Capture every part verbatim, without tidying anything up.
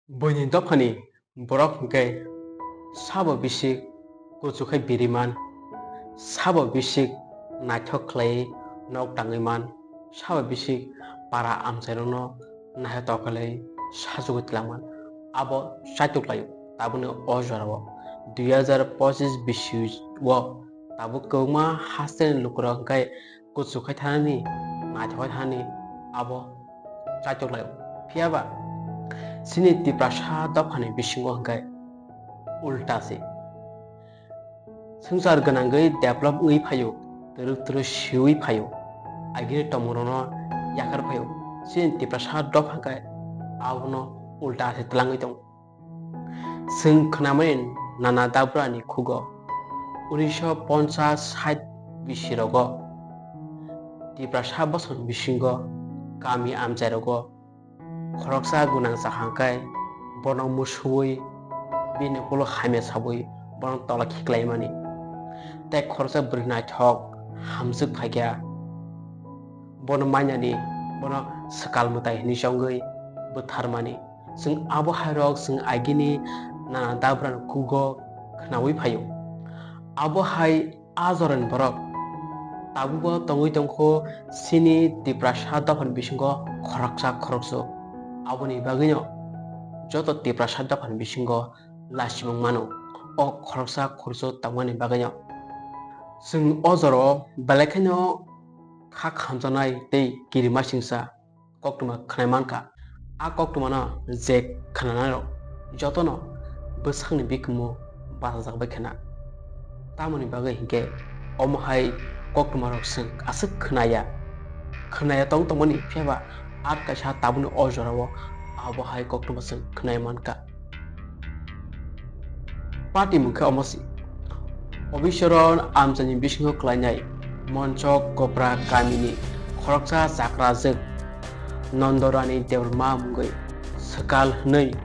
Buini dophani borok hwnkhe sabo bisik kuchuk khai biriman, sabo bisik naithok khlaiwi nok tangwi man, sabo bisik para amchairokno naithotok khlaiwi sajagwi twlangman. Abo chaitok laio tabukni o jorao dui hazar pochis bisio tabuk kwbangma hasteni lukurok hwnkhe kuchuk khai thanani, naithok khai thanani abo chaitok lai. Phiya ba chini Tiprasa dophani bisingo hwnkhe ulta se. Swngchar gwnangwi develop wngwi phaio, twrwk twrwk siwi phaio, agini tongmungrokno yakhar phaio. Chini Tiprasa dopha hwnkhe abono ulta se twlangwi tongo. Chwng khnamani nana dabrani khugo unisho ponchas sait bisirogo Tiprasa bosong bisingo kami amchairogo khoroksa gwnang chahang khe bono musuwi bini ulo hamya sawi bono tola khiklaimani. Tei khoroksa bwrwi naithok hamjwk phaikha bono mainani, bono swkal mwtai hwnwi chongwi butharmani. Chwng abo hairok chwng agini nana dabrani kugo khnaui phaio. Abo hai a jorani borok tabugo tongwi tongkho chini Tiprasa dophani bisingo khoroksa khoroksa. Aboni bagwino joto Tiprasa dophani bisingo lachimung mano o khoroksa khoroksa tongmani bagwino. Chwng o jorao belai kheno kha khamjaknai tei kirimasingcha koktwma khnai mankha. A koktwmano je khnanairok jotono bwsakni bikhumo bachajak bai khna. Tamoni bagwi hinkhe omo hai koktwmarok chwng aswk khnaya. Khnaya tong tongmani phiya ba a kaisa tabukni o jorao abo hai koktwma chwng khnai mankha. Patimung khe omo si. Obishoron amchaini bisingo klainai Monchok Kopra kamini khoroksa chakrajwk Nondorani Debbarma mungwi swkal hwnwi,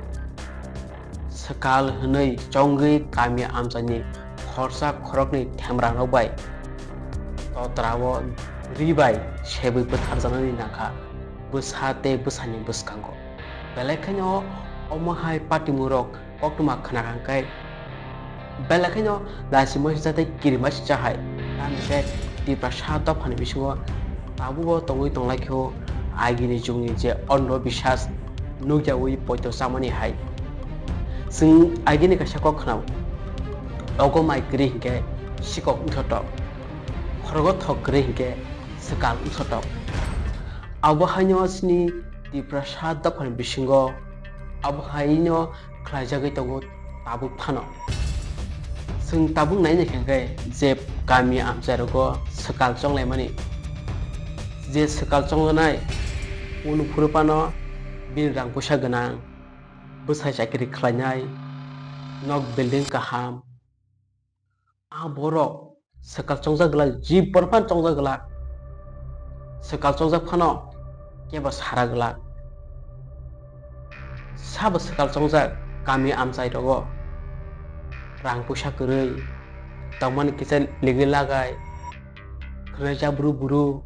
swkal hwnwi chongwi kami amchaini khorsa khoroknwi themranok bai totrao ri bai sebwi bwtharjaknani nangkha bwsa tei bwsani bwskango. Belai kheno omo hai patimungrok koktwma khna kha khe belai kheno lachimai sijak tei kirimasingcha hai. Tamni khe Tiprasa dophani bisingo tabugo tongwi tonglaikhe o agini jugni je Andhbiswas nukyaui poito chamani hai. Chwng agini kaisa kok khna, ogo mai kwrwi hinkhe sikok wngthotok, khorogo thok kwrwi hinkhe swkal wngthotok. Abo haino chini Tiprasa dophani bisingo abo haino khlaijagwi tongo tabuk phano. Chwng tabuk nai naikha khe je kami amchairogo swkal chonglaimani, je swkal chongjaknai unuphuru phano bini rang puisa gwnang, bwsai chakiri khlainai, nok building kaham, a borok swkal chongjak glak, jibon phano chongjak glak, swkal chongjak phano kebo sara glak. Sabo swkal chongjak kami amchai rogo rang puisa kwrwi tongmani kisa ligwi lagai khwnai jabru buru.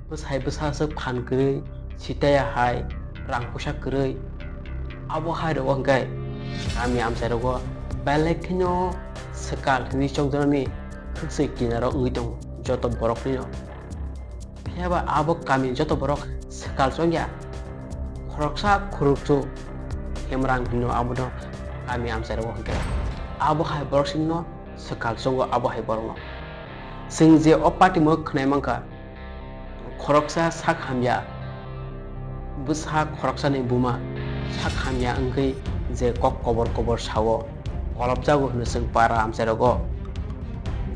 Bwsai bwsa aswk phan kwrwi, sitaya hai, rang puisa kwrwi. Abo hai rogo hwnkhe kami amchai rogo belai kheno swkal hwnwi chongjaknani khwksui kinaro wngwi tongo joto boroknino. Phiya ba abo kami joto borok swkal chongya, khoroksa khoroksa hemrang hino abono kami amchai rogo hwnkhe abo hai borok singno swkal chongo abo hai borokno. Chwng je o party mo khwnai mankha, khoroksa sak hamya, bwsa khoroksani buma sak hamya wngwi je kok kobor kobor sao, kolopjago hwnwi chwng para amchai rogo.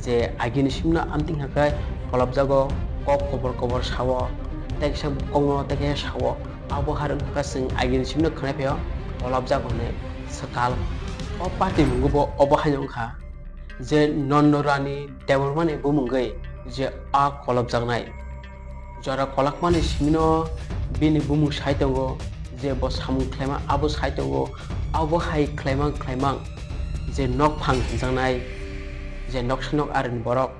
Je agini simno amtwng hakhe kolopjago, kok kobor kobor sao, teksa kokno tekhe sao, abo hai wngkha chwng agini simno khwnai phaio kolopjago hwnwi swkal. O party mungo bo obo haino wngkha. Je Nondo Rani Debbarmani bumungwi je a kolopjaknai. Jora kolokmani simino bini bumung sai tongo, je bo samung khlaima abo sai tongo, abo hai khlaimang khlaimang je nokphang hwnjaknai, je noksa nok arini borok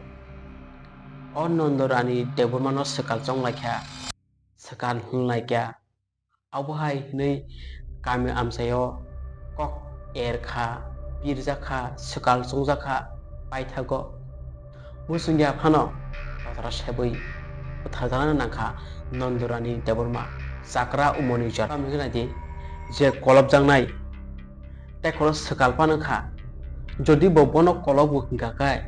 o Nondo Rani Debbarmano swkal chonglaikha, swkal hwnlaikha. Abo hai hwnwi Kami amchaio kok er kha, birja kha, swkal chungjak kha, paithago. Muchungya phano totra sebwi bwtharjakna nangkha Nondorani Debbarma, chakra umoni jora. Tamo hwnwi naidi, je kolopjaknai tei khoro swkal phano kha. Jodi bo bono kolopgo hwnkha khe,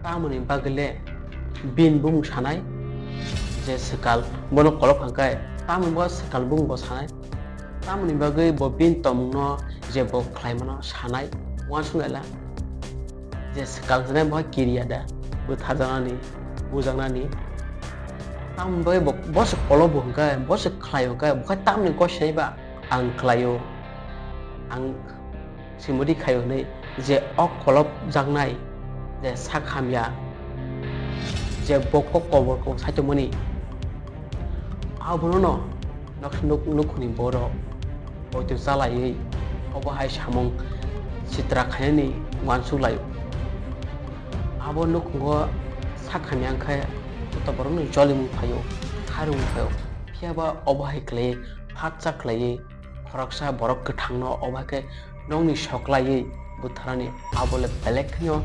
tamoni bagwi le bini bumung sanai? Je swkal bono kolop hwnkha khe, tamoni bo swkal bumung bo sanai? Tamoni bagwi bo bini tongmungno je bo khlaimano sanai, uansuk naila. Je swkang sanai bo kiriya da, bwtharjaknani, bujaknani. Tamoni bagwi bo, bo se kolopgo hwnkha khe, bo se khlai hwnkha khe, bo khe tamoni kok sinai ba ang khlaio, ang simodi khaio hwnwi je o kolopjaknai je sak hamya je bo kok kobor kok saitongmani abono no nok, nok, nukhungni borok poito chalaiwi obo hai samung sitra khainani uansuk laio. Abo nukhungo sak hamya wngkhe joto borokno jolimung phaio, kharwng phaio, phiya ba obo hai khlaiwi phatsa khlaiwi khoroksa borok kwthangno obo hai khe nokni soklaiwi bwtharnani abo le belek khaino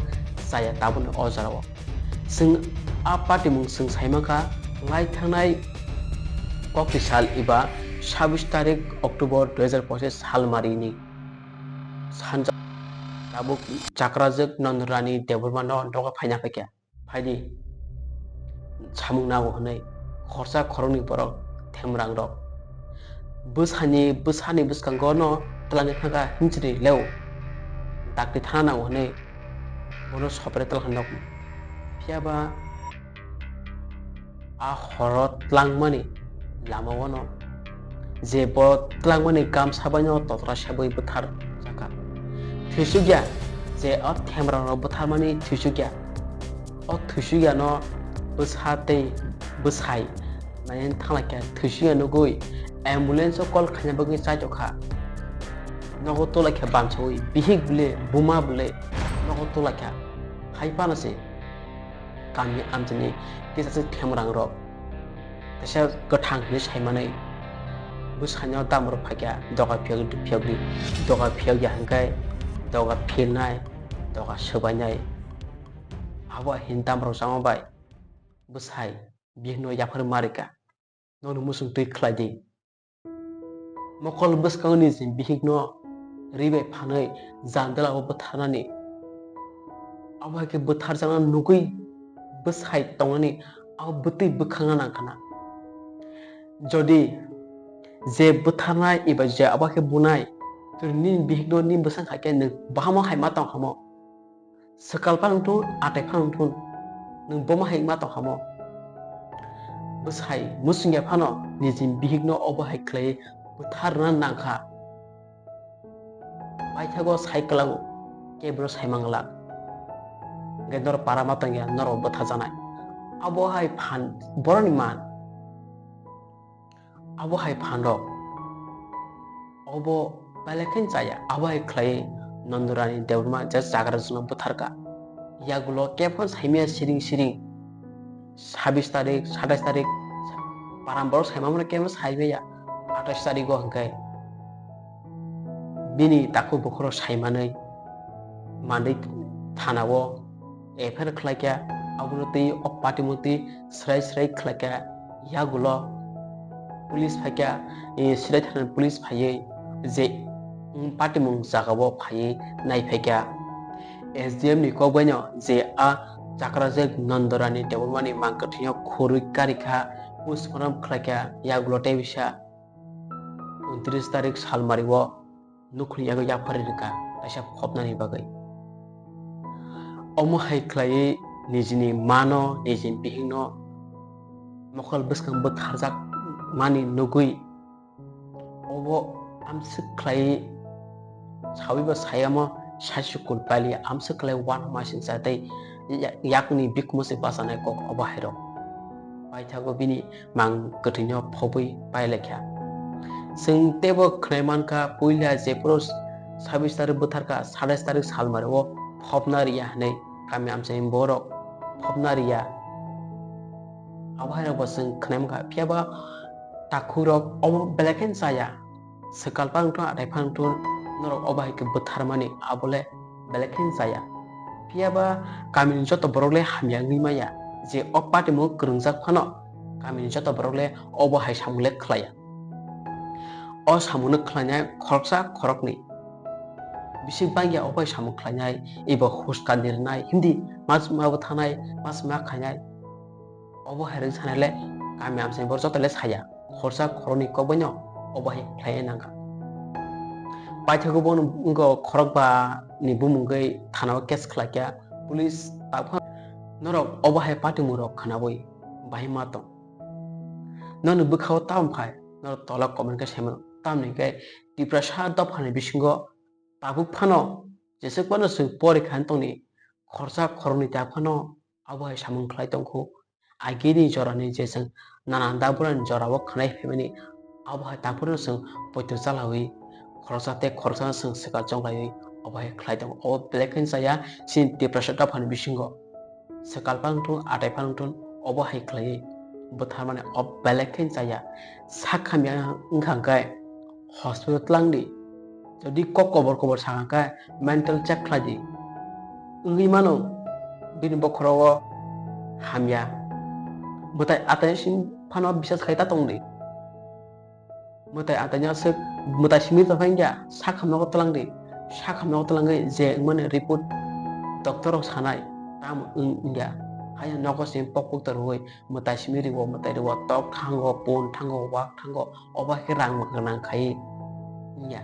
chaya tabukni o jorao. Chwng a patimung chwng sai mankha lai thangnai kokti sal eba sabis tarik October dui hajar pochis salmarini sanja tabuk chakrajwk Nondorani Debbarmano doga phaina phaikha. Phaidi, samung nango hwnwi khorsa khoroknwi borok themrangrok bwsani, bwsani bwskango no twlangwi thangkha hinchini leo dakti thana nango hwnwi bono sopre twlangkha nok. Phiya ba a horo twlangmani lamao no je bo twlangmani gamsa bai no totra sebwi bwthar jakha. Thwisukya je o themrangrok bwtharmani thwisukya. O thwisukya no bwsa tei bwsai naina thanglaikha, thwisukya nugwi ambulance o call khaina bagwi chaitokha. Nogo tulaikha bansawi bihik bwle buma bwle nogo tulaikha. Hai phano se kami amchaini kisa se themrangrok kaisa kwthang hinwi saimanwi bwskango damrok phaikha doga phiyok phiyokdi, doga phiyokya hwnkhe doga philnai, doga swbainai. Abo hin damrok chama bai bwsai bihikno yaphar ma rwkha, nono muchung twi khlai di. Mokol bwskango nijini bihikno ri bai phanwi jandala o bwtharnani. Abo hai khe bwtharjakna nugwi bwsai tongnani abo bwtwi bwkhakna nang khana. Jodi je bwtharnai eba je abo hai khe bunai, jodi nini bihikno nini bwsang kha khe nwng bahamo hai ma tong hamo. Swkal phano wngthun, atai phano wngthun, nwng bomo hai wngma tong hamo. Bwsai muchungya phano nijini bihikno obo hai khlaiwi bwtharna nangkha. Paithago sai kwlago, kebro sai manglak. Hwnkhe norok para ma tongya, norok bwtharjaknai. Abo hai phan, borokni man. Abo hai phanrok. Obo belai khe chaya. Abo hai khlai Nondorani Debbarma je chakrajwkno bwtharkha. Yagulo kebo saimaya siring siring. Sabis tarik, satais tarik, param borok saimamano kebo saimaya. Atais tarigo hwnkhe bini takhuk bukhurok saimanwi manwi thanao F I R khlaikha, abono twi o patimung twi swrai swrai khlaikha, yagulo police phaikha, eh, swrai thanani police phaiwi je, mm, patimung jagao phaiwi naiphaikha. S D M ni kokbaino je a chakrajwk Nondorani Debbarmani mang kwthwino khurwi karikha, postmortem khlaikha, yagulo tei bisa untris tarik salmario nukhungni yago yapharwi rwkha kaisa phobnani bagwi. Omo hai khlaiwi nijini mano, nijini bihikno mokol bwskang bwtharjak mani nugwi obo amswk khlaiwi sawi ba sayamo saichukul paili amswk khlai uanama singcha tei ya-, yakni bikhumo se bachanai kok obo hairok. Paithago bini mang kwthwino phobwi pailaikha. Chwng teibo khwnai mankha, puila jephuru sabis tarik bwtharkha, satais tarik salmario phobna rwya hwnwi kami amchaini borok phobna rwya. Abo hairokbo chwng khwnai mankha, phiyaba takhukrok omo belai kheno chaya. Swkal phang thun, atai phang thun, norok obo hai khe bwtharmani abo le belai khe chaya. Phiya ba kamini joto borok le hamya wngwi maya, je o patimung kwrwngjak phano kamini joto borok le obo hai samung le khlaiya. O samungno khlainai khoroksa khoroknwi. Bisik bangya obo hai samung khlainai, ebo huska nirnai, hindi mas ma bo thanai, mas ma khainai. Obo hai rwng sanai le kami amchaini borok joto le saya. Khoroksa khoroknwi kokbaino obo hai khlaiwi nangkha. Paithago bono wngkha khorokba ni bumungwi thanao case khlaikha. Police takphano norok obo hai patimung rok khwnawi bahai ma tong. Nokni bwkhao tabuk khai norok tola comment khe saimano. Tamni khe Tiprasa dophani bisingo tabuk phano jeswk phano chwng porikha wng tongni khoroksa khoroknwi ta phano abo hai samung khlai tongkhu. Agini jorani je chwng nana daburani jorao khwnai phaimani abo hai taphurno chwng poito chalawi khoroksa tei khoroksano chwng swkang chonglaiwi obo hai khlai tongo. Obo belai kheno chaya chini Tiprasa dophani bisingo. Swkal phano thun, atai phano thun, obo hai khlaiwi bwtharmani o belai kheno chaya. Sak hamya wngkha hwnkhe hospital twlangdi. Jodi kok kobor kobor sakha khe mental check khlai di. Wngwi mano bini bokhorogo hamya. Mwtai atai simi phano bisas khai ta tong di. Mwtai atai no aswk mwtai simi tong phai wngya, sak hamya nogo twlang di. Sak hamya nogo twlangwi je wngmani report doctor rok sanai tamo wng-, wngya. Haino nogo simi pok pok ta rwui mwtai simi rwo, mwtai rwo, tok thango, pun thango, wak thango, obo hai khe rang gwnang khai wngya.